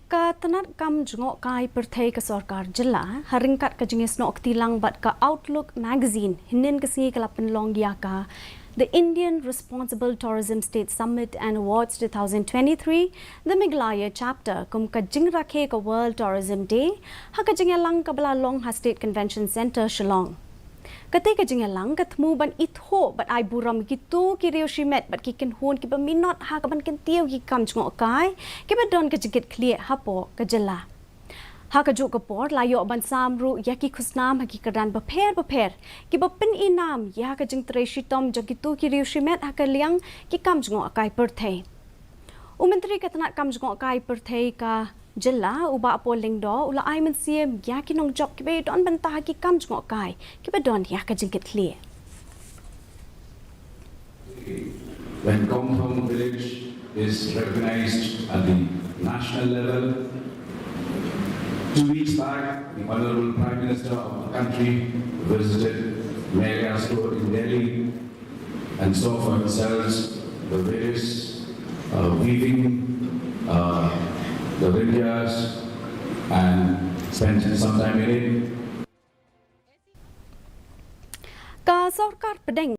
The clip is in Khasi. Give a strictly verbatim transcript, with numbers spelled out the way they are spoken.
Ka tnat kam jngohkai pyrthei ka sorkar jylla, ha ryngkat ka jingïasnoh kti lang bad ka Outlook Magazine, hynnin ka sngi ka la pynlong ïa ka The Indian Responsible Tourism State Summit and Awards two thousand twenty-three, The Meghalaya Chapter, kum ka jingrakhe ka World Tourism Day, ha ka jingïalang kaba la long ha State Convention Centre, Shillong. Katei ka jingïalang ka thmu ban ithuh bad ai burom ïa kito ki riew shimet bad ki kynhun kiba minot ha kaban kyntiew ïa ki kam jngohkai kiba don ka jingkitkhlieh hapoh ka jylla. Ha kajuh ka por la ïoh ban sam ruh ïa ki khusnam ha ki kyrdan bapher bapher kiba pyni nam ïa ka jingtrei shitom jong kito ki riew shimet ha ka liang ki kam jngohkai pyrthei. U Myntri ka tnat kam jngohkai pyrthei ka jylla, u Bah Paul Lyngdoh, u la ai mynsiem ïa ki nongjop kiba ïadon bynta ha ki kam jngohkai kiba don ïa ka jingkitkhlieh. When Kongthong village is recognized at the national level, two weeks back, the Honorable Prime Minister of the country visited Meghalaya Store in Delhi and saw for himself the various uh, weaving, uh, the vineyards, and spent some time in it. Ka sorkar pdeng